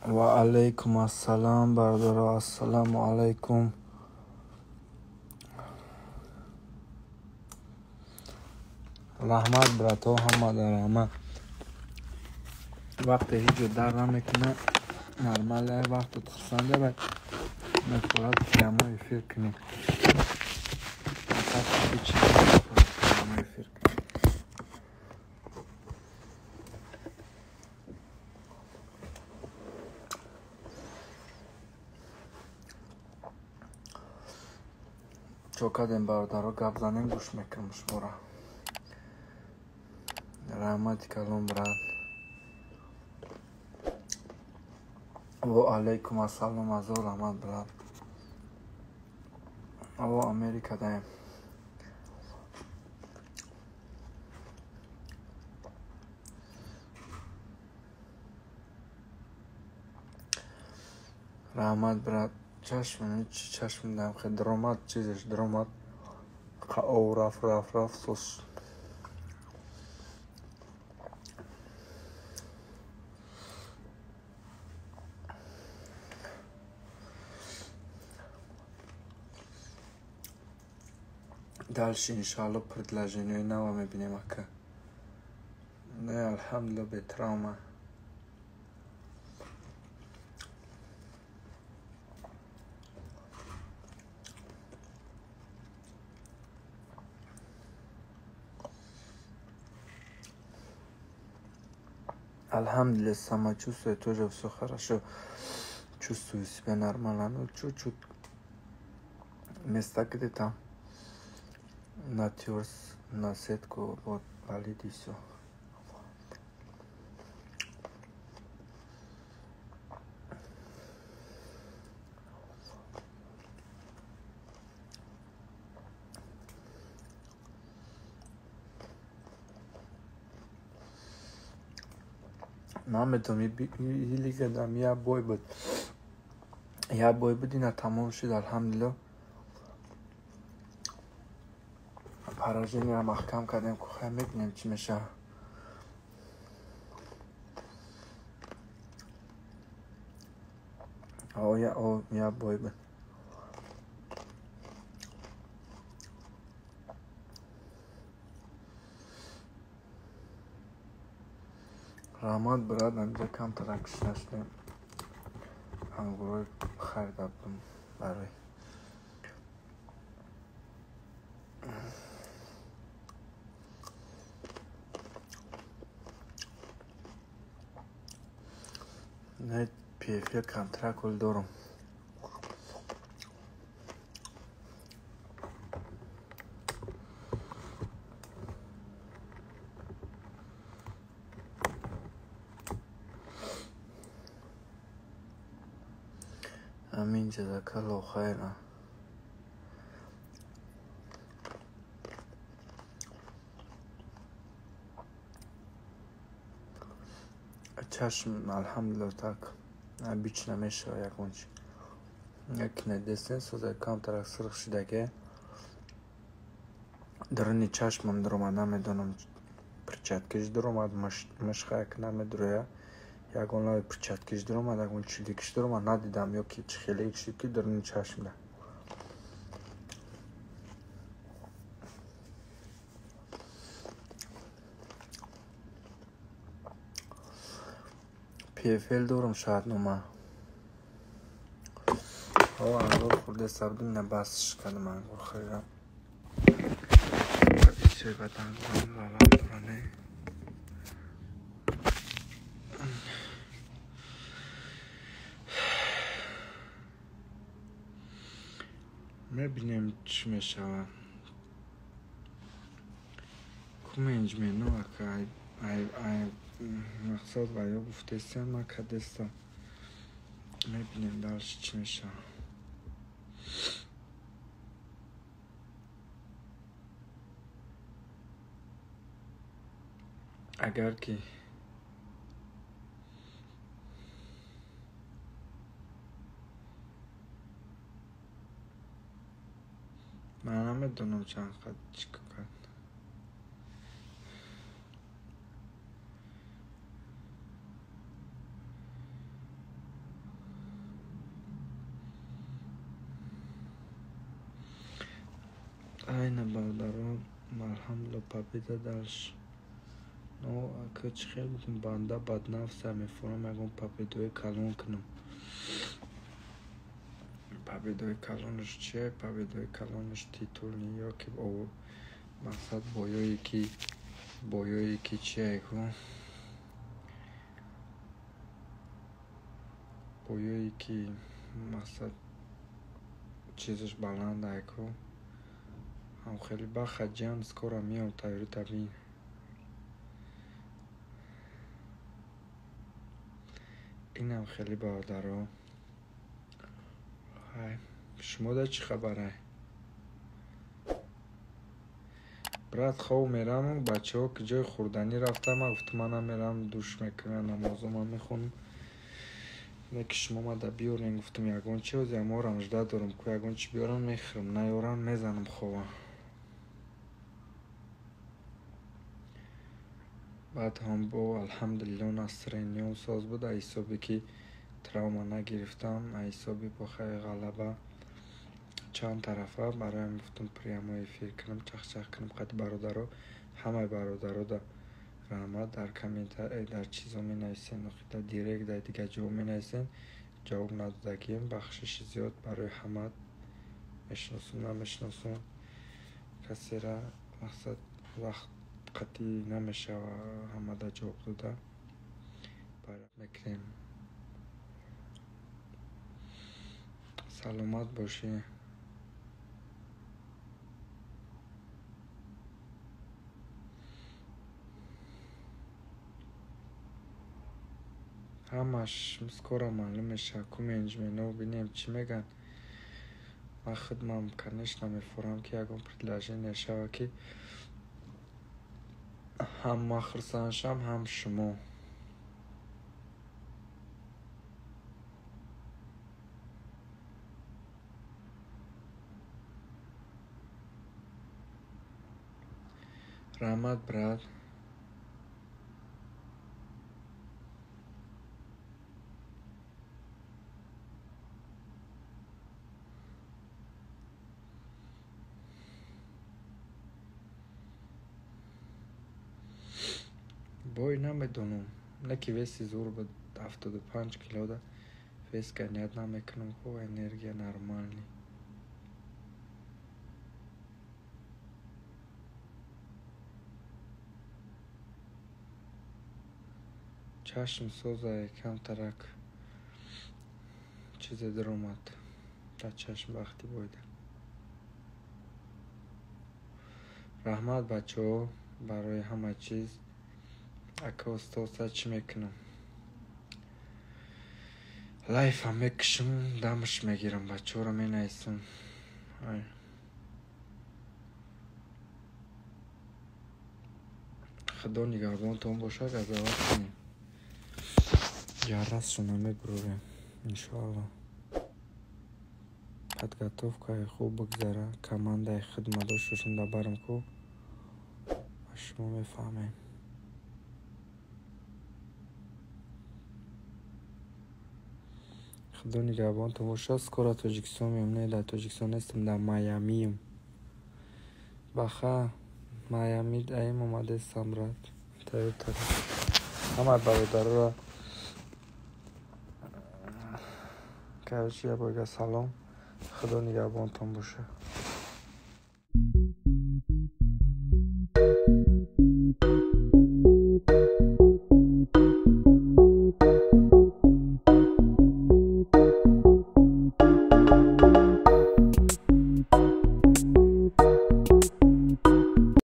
Ва алайкум ассалом, бародаро, ассалому алайкум. Раҳмат, брато, ҳамада раҳмат. Вақте ҳеҷ ҷо дар намекунад, нормал вақтот хурсанда бай мефорад прямой эфир кунӣ. Прямой эфир кунӣ. Чо кардем, бародаро, гап занем, гӯш мекунам шуморо. Раҳмати калон, брат. Во алайкум ассалом, азор раҳмат, брат. Во Америка даем. Раҳмат, брат. Чашм, чи чашм дам, хе дромад, чизеш дромад. Ов раф раф раф сос. Дальше иншалло предложение нава мебинем ака. Не, алҳамдулилла, бе травма. Алҳамдулилла, самочувствие тоже все хорошо. Чувствую себя нормально. Ну, чуть-чуть места где там натерс на сетку, вот, болит и все. Наметом и лига дам, я бой буд. Я бой буд, ина тамом шуд, алҳамдулилла. Поражение маҳкам кардем, кухай мебинем чӣ мешавад. Оя, о, я бой буд. Раҳмат, брат, анҷа камтарак шинастем. Ангурой харида будам барои. Не, PFL контракт дорам. Амин, ҷазакаллоҳу хайран. Чашм, алҳамдулилла, так бич намешава ягон чи. Як недестен соза камтарак сирх шидаге. Даруни чашмам даромад, намедонам перчаткиш даромад, мушхак намедуроя. Ягон лави перчаткиш даромад, ягон чиликиш даромад, надидам ё ки чӣ хеле шид ки даруни чашмда. PFL дорам шаҳрнома. О, ангур хӯрда сабдим, на басш кардам ангур хӯрдам. Бисёр бад ангурам раванд дора, не? Мебинем чӣ мешавад. Ку менеҷменту ака ай мақсад ва ё гуфтестам, ман кадестам. Мебинем дальше чӣ мешавад. Агар ки ман намедонам чанд қад чӣ кард. Победа дальше. Ну, ака чӣ хел бикун, банда баднафса, мефорам ягон победои калон кунам. Победои калонаш чие? Победои калонаш титулни ё ки мақсад боёе ки чие ку? Боёе ки мақсад чизаш баланд ку. Ҳам хеле баха ҷан, скоро меом, тайёрӣ табин. Инам хеле бародаро. Шумо да чӣ хабарай? Брат, хов мерам, бачаҳо ки ҷои хӯрданӣ рафтам, ман гуфтам ман намерам, душ мекунам, намозома мехонам. Не ки шумо мада биёрен, гуфтам ягон чи ози аморам жда дорам, ку ягон чи биёрам мехӯрам, наёрам мезанам хова. Баъд ҳам бо алҳамдулилло настроениём соз буд, аз ҳисобе ки травма нагирифтам, аз ҳисоби бо хайр ғалаба чанд тарафа бароям гуфтам прямой эфир кунам, чахчах кунам қади бародаро. Ҳамаи бародаро да раҳмат, дар комментар, дар чизо менависен, дар директ, дар дигар ҷо менависен, ҷавоб надодагием, бахшиши зиёд барои ҳама. Мешиносум, намешиносум касера, мақсад вақт қатъӣ намешава ҳамада ҷавоб дода. Мекунем. Саломат бошӣ. Ҳамаш скоро маълум мешавад. Ку менеҷментҳо бинем чӣ мегӯянд. Ман худмам, конечно, мефорам ки ягон предложение шава ки ҳам ман хурсанд шавам, ҳам шумо. Раҳмат, брат. Бой намедонам. Не ки веси зур буд, 75 килода вес ганият намекунам, ку энергия нормальный. Чашм соза, камтарак чизе даромад дар чашм вақти бойда. Раҳмат, бачаҳо, барои ҳама чиз. Ака устоса чӣ мекунам? Лайфам мекушам, дамаш мегирам, бачаҳоро менависам. Худо нигаҳбонтон бошад, газават кунем. Ҷаррасшона мебурорем, иншоалло. Подготовкаи хуб бигзара, командаи хидмат дошташон дар барам ку, ва шумо мефаҳмем. Худо нигаҳбонтон бошад. Скоро Тоҷикистон меом. Не, дар Тоҷикистон нестам, дар Майамием. Баха, Майами даим омадестам, брат. Тайёр тарам. Ҳамаи бародароро короче, я бога салом. Худо нигаҳбонтон бошад.